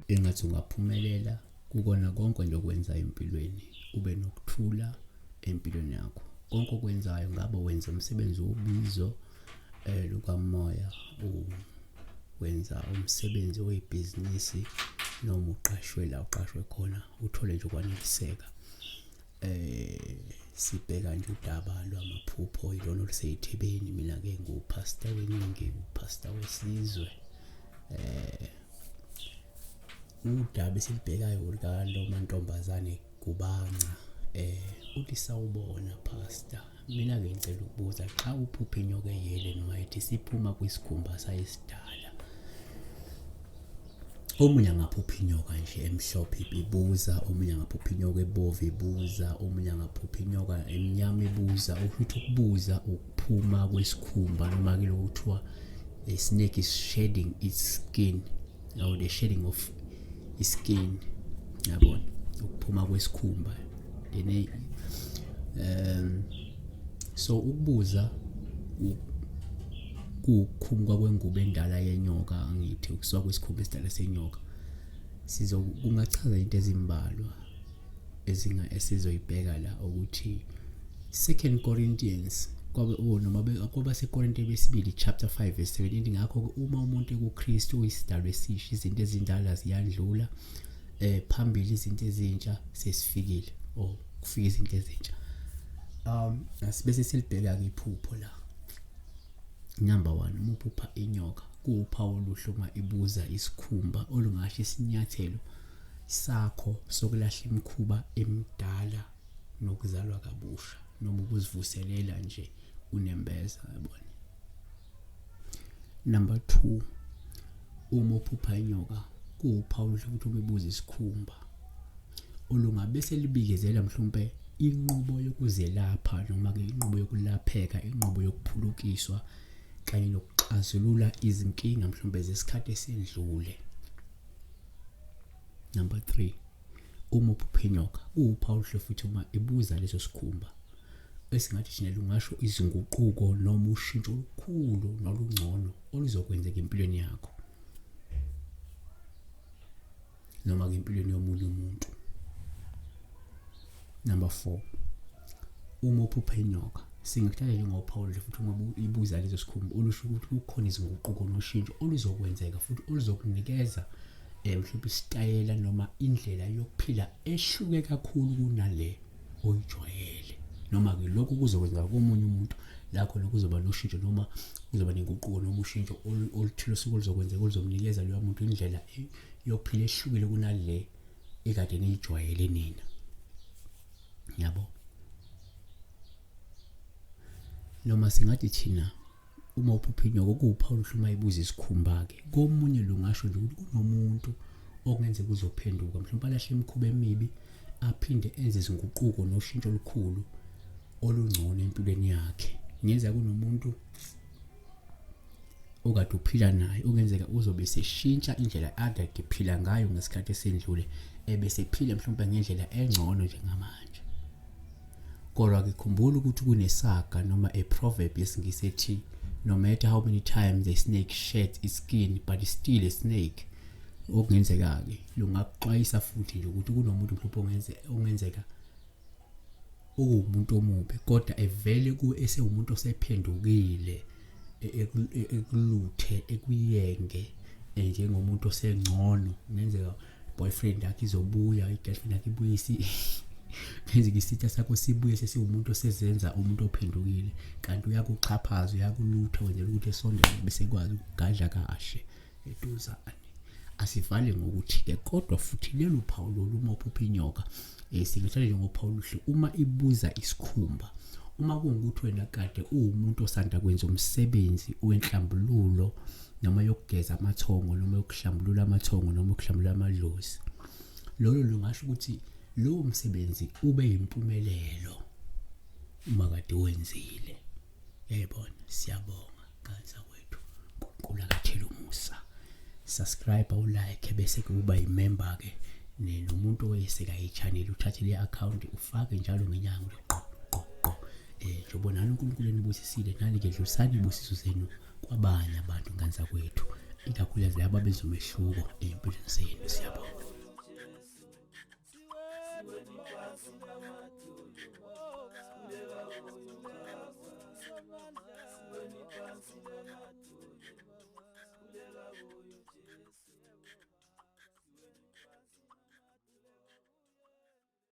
Engathi ungaphumelela kukona konke nje okwenzayo empilweni, ube nokuthula empilweni yakho. Konke okwenzayo ngabe wenza umsebenzi wobizo lukamoya, wenza umsebenzi webhizinisi noma uqashwe la uqashwe khona, uthole nje ukwaneliseka. Sibheka nje udaba lwamaphupho, ilona oluseyithebeni. Mina-ke nguPastor weningi, uPastor wesizwe. Udaba esilibhekayo lukalo mantombazane kubanca. Uthi sawubona Pastor, mina-ke ngicela ukubuza, xa uphupha inyoka eyele noma ethi siphuma kwisikhumba sayisidala, omunye angaphupha inyoka nje emhlophe ibuza, omunye angaphupha inyoka ebovu ibuza, omunye angaphupha inyoka emnyama ibuza. Okusho ukuthi ukubuza ukuphuma kwesikhumba, noma ke lokhu kuthiwa a snake is shedding its skin, or the shedding of skin, yabona, ukuphuma kwesikhumba. Then so ukubuza kukhumuka kwengubo endala yenyoka, angithi ukusuka kwesikhumba esidala senyoka. Sizo kungachaza into ezimbalwa ezinga esizoyibheka la, ukuthi 2 Corinthians kwabe noma kwabaseKorinte besibili chapter 5 verse 17, ngakho uma umuntu ekuKristu uyisidalwa esisha, izinto ezindala ziyandlula, phambili izinto ezintsha sesifikile, or kufika izinto ezintsha. Asibese silibheka ke iphupho la. Number 1, uma uphupha inyoka, kuwuphawu oluhle uma ibuza isikhumba, olungasho isinyathelo sakho sokulahla imikhuba emidala nokuzalwa kabusha, noma ukuzivuselela nje unembeza, yabona. Number 2, uma uphupha inyoka, kuwuphawu oluhle ukuthi uma ibuza isikhumba, olungabe selibikezela mhlawumbe inqubo yokuzelapha, noma ke inqubo yokulapheka, inqubo yokuphulukiswa kanye nokuxazulula izinkinga mhlawumbe zesikhathi esendlule. Number 3, uma uphupha inyoka, kuwuphawu oluhle futhi uma ibuza leso sikhumba, esingathi thina lungasho izinguquko noma ushintsho olukhulu nolungcono oluzokwenzeka empilweni yakho noma ke empilweni yomunye umuntu. Number 4, uma uphupha inyoka, singakuthatha njengophawu oluhle futhi uma ibuza leso sikhumba, olusho ukuthi kukhona izinguquko noshintsho oluzokwenzeka futhi oluzokunikeza mhlawumbe isitayela noma indlela yokuphila ehluke kakhulu kunale oyijwayele, noma ke lokhu kuzokwenzeka komunye umuntu la khona kuzoba noshintsho noma kuzoba nenguquko noma ushintsho oluthile osuke oluzokwenzeka oluzomnikeza loya muntu indlela yokuphila ehlukile kunale ekade niyijwayele nina, yabo. Noma singathi thina uma uphupha inyoka, kuwuphawu oluhle uma ibuza isikhumba-ke. Komunye lungasho nje ukuthi kunomuntu okungenzeka uzophenduka, mhlawumbe alahle imikhuba emibi, aphinde enze izinguquko noshintsho olukhulu olungcono empilweni yakhe. Kungenzeka kunomuntu okade uphila naye, okungenzeka uzobe eseshintsha indlela akade ephila ngayo ngesikhathi esendlule, ebesephila mhlawumbe ngendlela engcono njengamanje. Kodwa ke khumbula ukuthi kunesaga noma a proverb yesiNgisi ethi no matter how many times a snake sheds its skin, but it's still a snake. Okungenzeka-ke lungakuxwayisa futhi nje ukuthi kunomuntu mhlawumbe ongenzeka okuwumuntu omubi, kodwa evele kuwe esewumuntu osephendukile, ekuluthe, ekuyenge njengomuntu osengcono. Kungenzeka boyfriend yakhe izobuya, i-girlfriend yakhe ibuye, kungenzeka isitha sakho sibuye sesiwumuntu osezenza umuntu ophendukile, kanti uyakuxhaphaza, uyakulutha, wenzela ukuthi esondele bese kwazi ukugadla kahle eduzane. Asivale ngokuthi-ke kodwa futhi lelu phawu lolu, uma uphupha inyoka, singathatha njengophawu oluhle uma ibuza isikhumba. Uma kuwukuthi wena kade uwumuntu osanda kwenza umsebenzi wenhlambululo noma yokugeza amathongo noma yokuhlambulula amathongo noma yokuhlambulula amadlozi, lolo lungasho ukuthi lowo msebenzi ube yimpumelelo uma kade wenzile. Yayibona, siyabonga kanza kwethu, uNkulunkulu akathele umusa. Subscribe, ulike, bese kuba yimember ke nomuntu oyeseka i-channel, uthathe le account ufake njalo ngenyanga nje qo qo qo. Njengoba nani uNkulunkulu enibusisile, nani-ke dlulisani iy'busiso zenu kwabanye abantu, ngane zakwethu, ikakhulukazi laba abenza umehluko ey'mpilweni zenu. Siyabonga.